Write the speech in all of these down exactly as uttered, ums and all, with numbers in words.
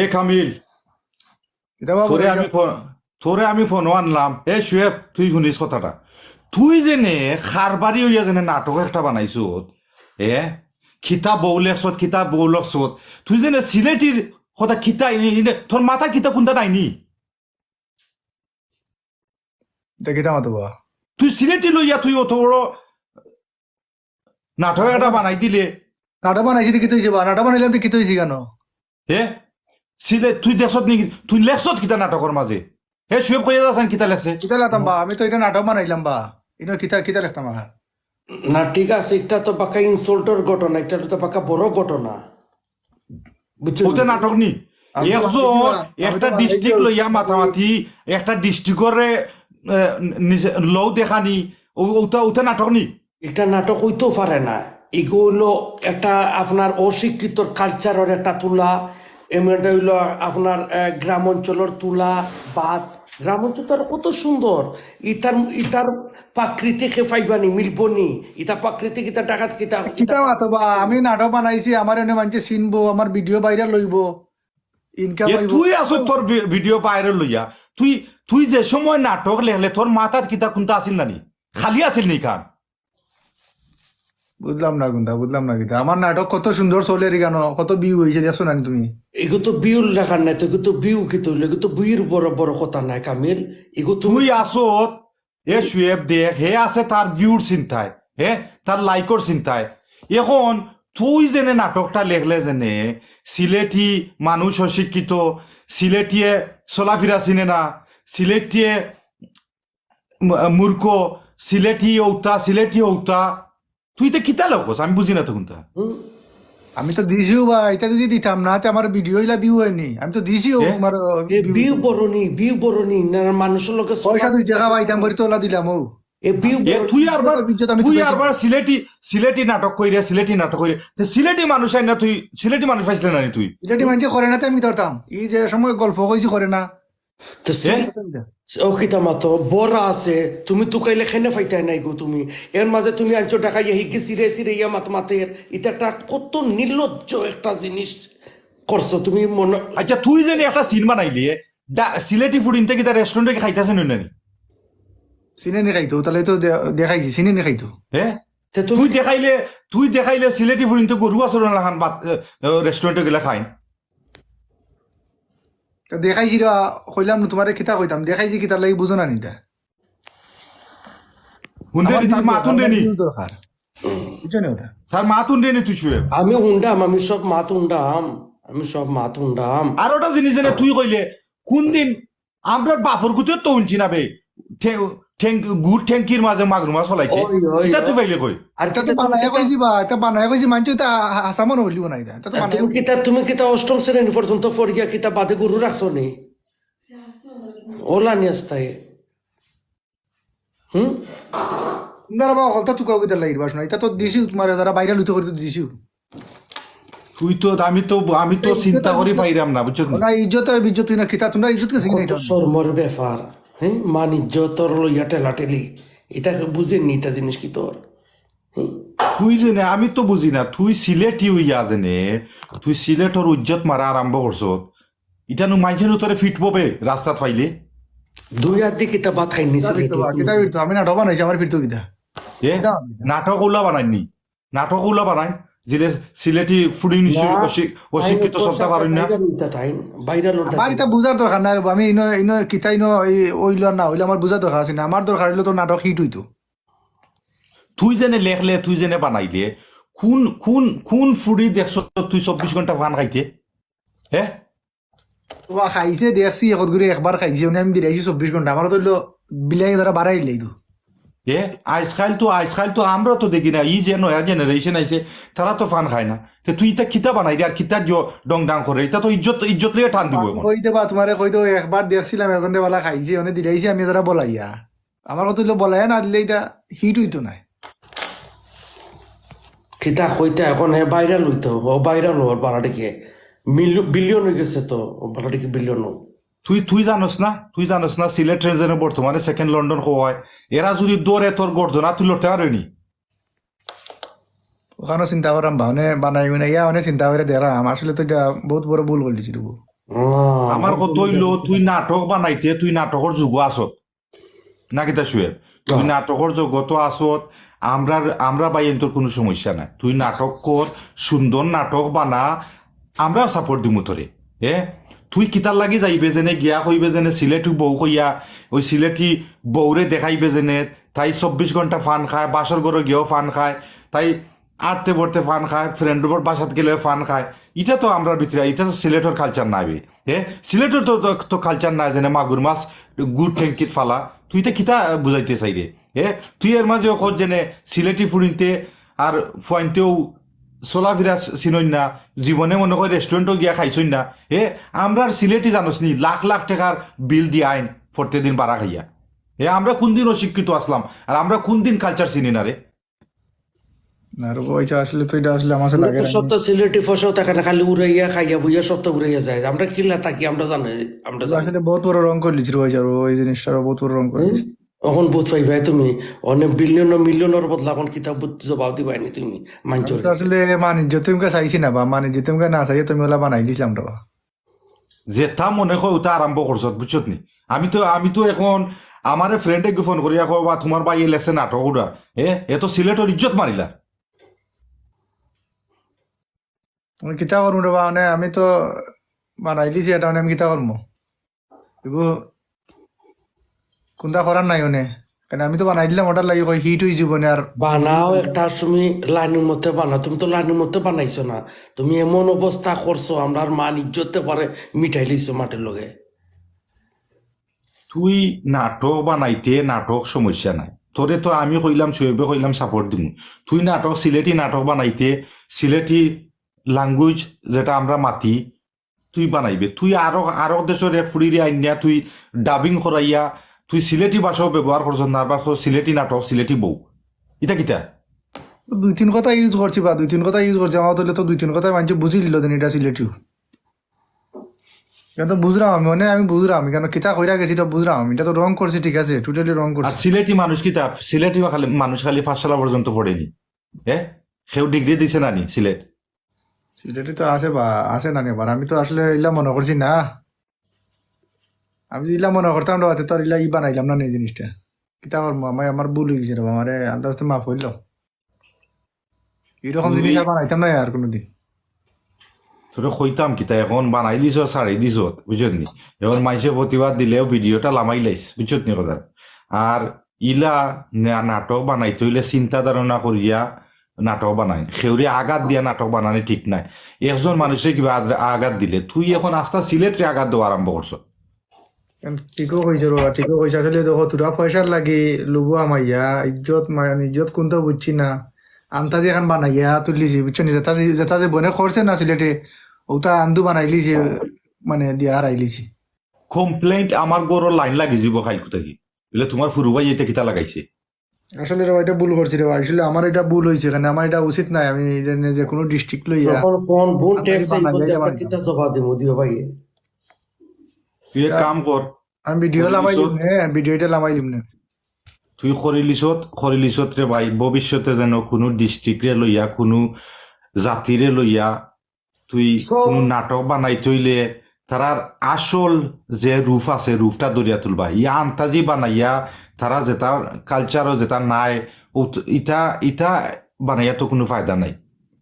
এ কামিল, কিতা বা তোরে বড় আমি ফোন, তোরে আমি ফোনো আনলাম। এ শুয়েব, তুই হুনিস কথাটা। তুই যেনে কারবারি অইয়া যেনে নাটক একটা বানাইছত, এ কিতা বউ লেখছত, কিতা বউ লেখছত, তুই যেনে সিলেটির কথা কিতা ইনি, ইনি, তোর মাথা কিতা কুন্তা নাইনি? ইতা কিতা মাতো বা? তুই সিলেটি লইয়া তুই অত বড় নাটক একটা বানাই দিলে। নাটক বানাইছি তো কিতা অইছে বা? নাটক বানাইলাম তো কিতা অইছে কেনে? হে? সিলে-, তুই দেখছত নি? তুই লেখছত কিতা নাটকর মাঝে? হে শুয়েব কইয়া যাস আন কিতা লেখছে? কিতা লেখতাম বা? আমি তো ইটা নাটক বানাইলাম বা। ইনো কিতা, কিতা লেখতাম আর? না, ঠিক আছে, ইটা তো বাক্কা ইনসাল্টর ঘটনা, ইটা তো বাক্কা বড় ঘটনা। বুঝছো? ওতে নাটক নি। আমি তো একজন বানাইছি না, আমি তো একটা বানাইছি ডিস্ট্রিক্ট না। লইয়া মাতামাতি, একটা ডিস্ট্রিক্টরে, এ, নিজে লও দেখানি, ও-, ওটা, ওটা নাটক নি। একটা নাটক অইতেও পারে না। ইগু অইলো একটা আপনার অশিক্ষিতর কালচারর একটা তুলা, এমনটা অইলো আপনার, এ, গ্রাম অঞ্চলর তুলা, বাদ। গ্রাম অঞ্চল তো আর কত সুন্দর, ইতার, ইতার প্রাকৃতিকে পাইবানি, মিলবনি, ইতা প্রাকৃতিক, ইতা ডাকাত, কিতা, কিতা মাতো বা? আমি নাটক বানাইছি, আমার এনে মানষে চিনবো, আমার ভিডিও ভাইরাল অইবো, ইনকাম এ, অইবো। তুই আসো তোর ভি-, ভিডিও ভাইরাল লইয়া। তুই, তুই যে সময় নাটক লেখলে তোর মাথাত কিতা কুন্তা আছিল নানি? খালি আছিল নি কান? বুঝলাম না কুন্তা, বুঝলাম না কিতা। আমার নাটক কত সুন্দর চলের ইখানো, কত ভিউ অইছে, দেখছো নানি তুমি? ইগু তো ভিউর লাখান নাই তো, ইগু তো ভিউ কিতা অইলো, ইগু তো ভিউর বড় বড় কথা নাই, কামিল। ইগু তুমি তুই আসত, এ শুয়েব দেখ, হে আছে তার ভিউর চিন্তায়, হে তার লাইকর চিন্তায়। এখন তুই যেনে নাটকটা লেখলে যেনে, সিলেটি মানুষ অশিক্ষিত, সিলেটিয়ে চলাফিরা চিনে না, সিলেটিয়ে মু-, মূর্খ, সিলেটি অউতা, সিলেটি অউতা। তুই ইতা কিতা লেখস? আমি বুঝি না তো কুন্তা। হুম। আমি তো দিছিও বা, ইতা যদি দিতাম না, তে আমার ভিডিও ইলা ভিউ অয়নি। আমি তো দিছিও, এ? আমার, এ, ভিউ ভিউ তো। বড় নি, ভিউ বড় নি, না, মানুষর লগে পয়সা চলা দুই টাকা পাইতাম করি তো ওলা দিলাম, ও। এ, ভিউ এ, বড় তুই নি। আরবার, ইজ্জত আমি তুই তুকাইছি। আরবার সিলেটি, সিলেটি নাটক কইরে, সিলেটি নাটক কইরে। তে সিলেটি মানুষ আইন না তুই, সিলেটি মানুষ পাইছলে না নি তুই? সিলেটি মানষে করে না, তে আমি ধরতাম। ই যে সময় গল্প কইছি করে না। তো এ? সিলেট, ও কিতা মাতো, বড়া আছে, তুমি তুকাইলে কেনে পাইতায় নায় গো তুমি। এর মাঝে তুমি আনছো ঢাকাইয়া হিগে সিরে সিরে ইয়া মাত মাতের, ইতা একটা কত নির্লজ্জ একটা জিনিস করছো তুমি মনে। আচ্ছা, তুই যেনে একটা সিন বানাইলি, এ, ডা-, সিলেটি ফুড়িন্তে কিতা রেস্টুরেন্টে কি খাইতাছে নই নানি? চিনে নি খাইতো, তাইলে তো দে-, দেখাইছি, চিনে নি খাইতো। হে? তে তুমি তুই দেখাইলে, তুই দেখাইলে সিলেটি ফুড়িন্তে গরু আছে না লাখান বাত-, এ, এ, রেস্টুরেন্টে গেলে খাইন। তা দেখাইছি রে, কইলাম না তুমারে কিতা কইতাম, দেখাইছি কিতার লাগি বুঝো না নি তা? হুনরে আমার নি, তার ভিউ মাত দরকার, হুনরে আমার নি। ভিউ দরকার। বুঝছো নি ওটা? তার মাত হুনরে নি তুই শুয়ে। আমি হুনরাম, আমি সব মাত হুনরাম, আমি সব মাত হুনরাম। আর ওটা জিনিস জানে তুই কইলে, কোন দিন আমরার বাপর গুতে তো হুনছি না বে, ঠে-, ঠেং-, গুড় ঠেংকির মাঝে মাগুর মাছ ফলাইতে। ওই, ওই, ইতা তুই ওই। পাইলে কই? আর ইতা তো কিতা বানাইয়া তুমি কইছি বা, ইতা বানাইয়া কইছি, মানছি ইতা হা-, হাছা মনো করি বানাই দেয়। ইতা তো আর বানাইয়া তুমি কিতা, তুমি কিতা অষ্টম শ্রেণী পর্যন্ত পড়িয়া কিতা বাদে গরু রাখছো নি? ওলা নি আস্তায়। হুম? তুমরা বাবা হকলতা তুকাও কিতার লাগি বা শোনা, ইতা তো দিছিও তুমারে, যারা ভাইরাল অইতে করি তো দিছিও। তুই তো, আমি তো, আমি তো এই চিন্তা ইজ্জত করি আমি তো পাইরাম না, বুঝছো নি? না, ইজ্জত আর বিজ্জত না, কিতা তুমরা ইজ্জত গেছে কি না কত ইটা? শরমর ব্যাপার, হ্যাঁ? মান ইজ্জতর লইয়া ঠেলাঠেলি, ইটা বুঝের নি, ইটা জিনিস কিতা? হুম? তুই যেনে, আমি তো বুঝি না, তুই সিলেটি অইয়া যেনে, তুই সিলেটর ইজ্জত মারা আরম্ভ করছত, ইটা নু মানষে নু তোরে ফিটবো বে রাস্তাত পাইলে। দুই আত দি কিতা ভাত খাইন নি কিতা সিলেটি? ফিরতো বা, কিতা ফিরতো? আমি নাটক বানাইছি, আমার ফিরতো কিতা? এ? কিতা? নাটক ওলা বানাইনি। নাটক ওলা বানাইন। জিলে-, সিলেটি ফুড়ি নিশ্চয় না, অশি-, অশিক্ষিত তাইন সত্তা পারইন না। বাইরে লইতা তাইন, বাইরে লইতা আমার তাইন। ইতা বুঝার দরকার নাই রে বা, আমি ইনো, ইনো কিতা ইনো এই অইলো আর না অইলো আমার বুঝার দরকার আছে না। আমার দরকার অইলো তো নাটক হিট অইতো। তুই যেনে লেখলে, তুই যেনে বানাইলে, কোন, কোন, কোন ফুড়ি দেখছস তুই চব্বিশ ঘন্টা পান খাইতে? হে? ওবা খাইছে দেখছি, একত করি একবার খাইছে, মানে আমি দিলাইছি চব্বিশ ঘন্টা। আমার তো অইলো বিলাই যারা বাড়াই দিলাই তো। এ, আইজকাইল তো, আইজকাইল তো আমরা তো দেখি না, ই যে নয়া generation আইছে, তারা তো পান খায় না। তে তুই ইতা কিতা বানাইরে আর কিতা জ-, ডং ডাং করে? ইতা তো ইজ্জত, ইজ্জত লইয়া টান দিব এখন। কই দেবা, তুমারে কই দেবো, একবার দেখছিলাম একজনরে বালা খাইছে, মানে দিলাইছি আমি যারা বলাইয়া। আমার কথা অইলো বলাইয়া না দিলে ইটা হিট অইতো নায়। কিতা কইতা এখন হে ভাইরাল অইতো, ও ভাইরাল অওয়ার বালাটিকে মিল-, বিলিয়ন অই গেছে তো, ও বালাটিকে বিলিয়ন অ। তুই, তুই জানোস না, তুই জানোস না সিলেটরে যেন বর্তমানে সেকেন্ড লন্ডন কওয়া হয়। এরা যদি ধরে তোর গর্দনা তুই লড়তে পারবি নি? ওখানো চিন্তা করাম বা, মানে বানাই বানাইয়া মানে চিন্তা করে দেরাম। আসলে তো ইটা বহুত বড় ভুল করিলিছি রে বা। আমার কথা অইলো, তুই নাটক বানাইতে, তুই নাটকর যুগো আছত না কিতা শুয়েব? তুই নাটকর জগতো আছত, আমরার, আমরা ভাইয়াইন্তর কুনু সমস্যা নাই। তুই নাটক কর, সুন্দর নাটক বানা, আমরাও সাপোর্ট দিমু তোরে। এ, তুই কিতার লাগি যাইবে যেনে গিয়া কইবে যেনে সিলেটি বউ কইয়া, ওই সিলেটি বউরে দেখাইবে যেনে তাই চব্বিশ ঘন্টা পান খায়, বাসর ঘরো গিয়াও পান খায়, তাই আটতে বড়তে পান খায়, ফ্রেন্ডর বাসাত গেলেও পান খায়। ইটা তো আমরার ভিতরে, ইটা তো সিলেটর কালচার নায় বে। এ, সিলেটর তো, তো, তো কালচার নায় যেনে মাগুর মাছ গুড় ট্যাঙ্কিত ফালা। তুই ইতা কিতা বুঝাইতে চাইরে? এ, তুই এর মাঝেও কর যেনে সিলেটি ফুড়িন্তে আর ফুয়াইন্তেও চলাফিরা চিনইন না, জীবনে মনে কয় রেস্টুরেন্টও গিয়া খাইছইন না। এ, আমরার সিলেটি জানোস নি, লাখ লাখ টেকার বিল দিয়া আইন প্রত্যেকদিন বারা খাইয়া। এ, আমরা কুনদিন অশিক্ষিত আছলাম, আর আমরা কুনদিন কালচার চিনি না রে? না রে ভাই, আসলে তো ইটা আসলে আমার সাথে লাগে না। সপ্তাহ সিলেটি ফসাও থাকে না, খালি উড়াইয়া খাইয়া বইয়া সপ্তাহ উড়াইয়া যায়। আমরা কিলা থাকি আমরা জানি, আমরা জানি। আসলে বহুত বড় রং করিলিছি রে ভাই, আর ওই জিনিসটা বহুত বড় রং করিলিছি। অখন বুঝ পাইবায় তুমি, অনেক বিলিয়ন মিলিয়নর বদলা অখন কিতা বুঝ জবাব দিবায় নি তুমি, মানছো আমি তো আসলে মান ইজ্জত তুমকে চাইছি না বা, মান ইজ্জত তুমকে না চাইয়া তুমি ওলা বানাই দিছিলাম রে বা। যেটা মনে কয় ওটা আরম্ভ করছত, বুঝছত নি? আমি তো, আমি তো এখন আমারে ফ্রেন্ডে ফোন করিয়া কয়, "বা তোমার ভাই লেখছে নাটক ওটা, এ, এ তো সিলেটর ইজ্জত মারিলা।" আমি কিতা করমু রে বা, মানে আমি তো বানাই দিছি এটা, মানে আমি কিতা করমু? এগু কুনটা করার নাই অনে, কারণ আমি তো বানাই দিলাম ওটার লাগি, কয় হিট হয়ে জীবনে আর বানাও একটা সময় লাইনের মধ্যে বানাও। তুমি তো লাইনের মধ্যে বানাইছো না, তুমি এমন অবস্থা করছো, আমরার মান ইজ্জতে পারে মিটাই লইছো মাটির লগে। তুই নাটক বানাইতে নাটক সমস্যা নাই, তোরে তো আমি কইলাম, শোয়েবে কইলাম সাপোর্ট দিমু। তুই নাটক, সিলেটি নাটক বানাইতে, সিলেটি ল্যাঙ্গুয়েজ যেটা আমরা মাতি, তুই বানাইবে। তুই আরো, আরো দেশর এক ফুড়িরে আইনিয়া তুই ডাবিং করাইয়া তুই সিলেটি ভাষাও ব্যবহার করছস না, আবার কর সিলেটি নাটক, সিলেটি বউ। ইটা কিতা? দুই তিন কথা ইউজ করছি বা, দুই তিন কথা ইউজ করছি, আমার তাহলে তো দুই তিন কথায় মানুষে বুঝি নিল দেন এটা সিলেটিও। এটা তো বুঝলাম আমি, মানে আমি বুঝলাম, কেন কিতা কইরা গেছি এটা বুঝলাম আমি, এটা তো রং করছি, ঠিক আছে, টোটালি রং আর করছি। সিলেটি মানুষ কিতা, সিলেটি খালি, মানুষ খালি পাঠশালা পর্যন্ত পড়েনি, হ্যাঁ? কেউ ডিগ্রি দিছে না নি সিলেট? সিলেটি তো আছে বা, আছে না নি আবার, আমি তো আসলে ইলা মনে করছি না, আমি ইলা মনে করতাম না, তো আর ইলা ই বানাইলাম না নি জিনিসটা। কিতা করবো, আমার, আমার ভুল হয়ে গেছে রে বাবা, আমারে আল্লাহ রাস্তে মাফ হইল। এরকম জিনিস আর বানাইতাম না আর কোনোদিন। তোরে কইতাম কিতা, এখন বানাই দিছ, ছাড়ি দিছ, বুঝছত নি? এখন মাইনষে প্রতিবাদ দিলেও ভিডিওটা লামাই লাইস, বুঝছত নি কথা? আর ইলা না-, নাটক বানাইতে হইলে চিন্তা ধারণা করিয়া নাটক বানাই, কেউরে আঘাত দিয়া নাটক বানানি ঠিক নাই। একজন মানুষে কিবা আঘ-, আঘাত দিলে তুই এখন আস্তা সিলেটরে আঘাত দেওয়া আরম্ভ করছ। এন ঠিকও কইছে রে বাবা, ঠিকও কইছে। আসলে দেখো, তোরা পয়সার লাগি লুবু আমাইয়া, ইজ্জত মা-, ইজ্জত কোনটা বুঝছি না। আন্তাজি এখন বানাইয়া তুলিছি, বুঝছো নি? যেটা যে, যেটা যে বনে করছে না সিলেটে, ওটা আন্দু বানাইলিছে, মানে, দিয়া হারাইলিছে। কমপ্লেইন্ট আমার গরো লাইন লাগি যাব খাইল কোথাকি। বলে, "তোমার ফুরু ভাই এটা কিতা লাগাইছে?" আসলে রে ভাই, এটা ভুল করছি রে ভাই। আসলে আমার এটা ভুল হইছে, কারণ আমার এটা উচিত নাই। আমি যে, যে কোনো ডিস্ট্রিক্ট লইয়া যখন কোন বোন আন্তাজি ট্যাক্স আইব বানাইয়া যে আমরা বানাইতাম। কিতা জবাব দিব, দিও ভাই? তুই এক কাম কর, আমি ভিডিও করিলিছত লামাই দিম নে, ভিডিওটা লামাই দিম নে। তুই করিলিছত, করিলিছত রে ভাই, ভবিষ্যতে যেন কোনো ডিস্ট্রিক্টরে লইয়া, কোনো জাতিরে লইয়া তুই সব কোনো নাটক বানাইতে হইলে তারার আসল যে রূপ আছে, রূপটা ধরিয়া তুলবা। ইয়া আন্তাজি বানাইয়া তারা যেটা কালচারও যেটা নাই, ও তো, ইটা, ইটা বানাইয়া তো কোনো ফায়দা নাই।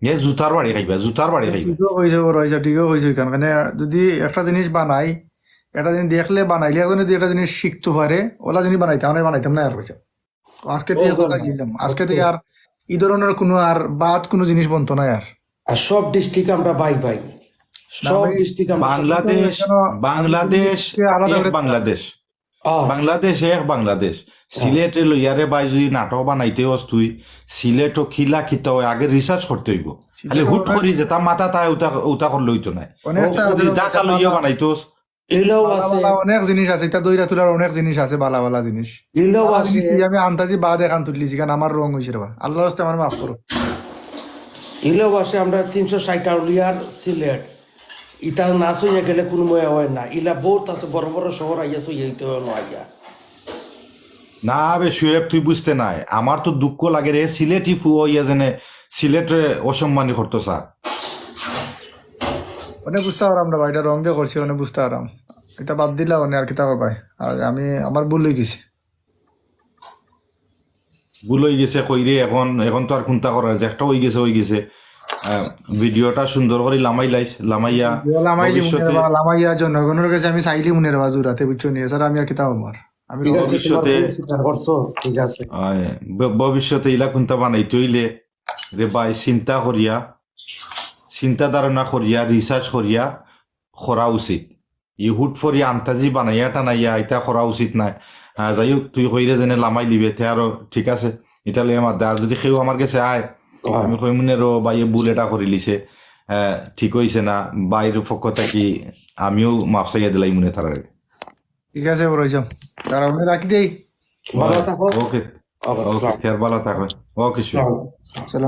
এ জুতার বাড়ি খাইবা, জুতার বাড়ি খাইবা। ঠিকও কইছে বড় ভাইসাব, ঠিকও কইছে। কারণ মানে যদি একটা জিনিস বানাই, একটা জিনিস দেখলে বানাইলে, একজন যদি একটা জিনিস শিখতে পারে, ওলা জিনিস বানাইতাম, আমি বানাইতাম না আর কইছে। তো আজকে থেকে কথা দিলাম, আজকে থেকে আর এই ধরনের কোনো আর বাদ কোনো জিনিস বনতো না আর। আর সব ডিস্ট্রিক্ট আমরা ভাই ভাই, না সব ভাই, ডিস্ট্রিক্ট আমরা বাংলাদেশ, এখানে বাংলাদেশ আলাদা এক করে বাংলাদেশ। আহ। বাংলাদেশ এক বাংলাদেশ। সিলেটে লইয়ারে ভাই যদি নাটক বানাইতে হস তুই, সিলেটও কিলা কিতা হয় আগে রিসার্চ করতে হইব। সিলেটও খালি হুট অনেক করি যেটা মাথা তাই উতা, উতা করলে হইতো না। অনেক ও, তা যদি আছে, ঢাকা লইয়া বানাইতোস, ইলাও ভালা আছে। ভালা অনেক জিনিস আছে, এটা দইরা তুলার অনেক জিনিস আছে, ভালা ভালা জিনিস। ইলাও ভালা আছে। জিনিস তুই আমি আন্তাজি বাদ এখান তুললি, যেখানে আমার রং হইছে রে বা। আল্লাহর রাস্তে আমার মাফ করো। ইলাও আছে, আমরা তিনশো ষাট আউলিয়ার সিলেট। ইটা না সইয়া গেলে কোনো ময়া হয় না। ইলা বহুত আছে, বড় বড় শহর আইয়া সইয়া দিতে হয় না আইয়া। না বে শুয়েব, তুই বুঝতে নাই। আমার তো দুঃখ লাগে রে, সিলেটি ফুয়া হইয়া যেনে সিলেটরে অসম্মানী করতো স্যার। অনে বুঝতা পাররাম না ভাই, ইটা রং দিয়া করছি, অনে বুঝতা পাররাম। ইটা বাদ দিলা, অনে আর কিতা করবায়? আর আমি, আমার ভুল অইগেছে। ভুল অইগেছে কইরে, এখন, এখন তো আর কুন্তা করার, যেটা অইগেছে অইগেছে। আহ, ভিডিওটা সুন্দর করি লামাই লাইস, লামাইয়া লামাইলি মনে ভবিষ্যতে রেবা, লামাইয়া জনগণর গেছে আমি চাইলি মনে রেবা জুরাতে, বুঝছো নি? এছাড়া আমি আর কিতা করবার? আমি ঠিক রং আছে, তোমার ভবিষ্যতে ভুল স্বীকার করছো, ঠিক আছে। আহ, ভ- ভবিষ্যতে ইলা কুন্তা বানাইতে অইলে রে ভাই, চিন্তা করিয়া, চিন্তা ধারণা করিয়া, রিসার্চ করিয়া করা উচিত। ইহুট ফরি আন্তাজি বানাইয়া টানাইয়া ইটা করা উচিত নায়। আহ, যাই হোক, তুই কইরে যেনে লামাই লিবে, তে আরো ঠিক আছে, ইটা লইয়া মাত দে। আর যদি কেউ আমার গেছে আয়, হ্যাঁ। আমি কইমুনে, রো ভাইয়ে ভুল এটা করিলিছে, আহ, ঠিক অইছে না, ভাইর পক্ষ থাকি আমিও মাফ চাইয়া দিলাই মনে তারারে। ঠিক আছে, বড় হইছাম। তারা আমি রাখি দেই। ভালো থাকো। ওকে, ওকে, ওকে, আসসালাম। খেয়াল ভালো থাকো। ওকে, sure। আসসালাম।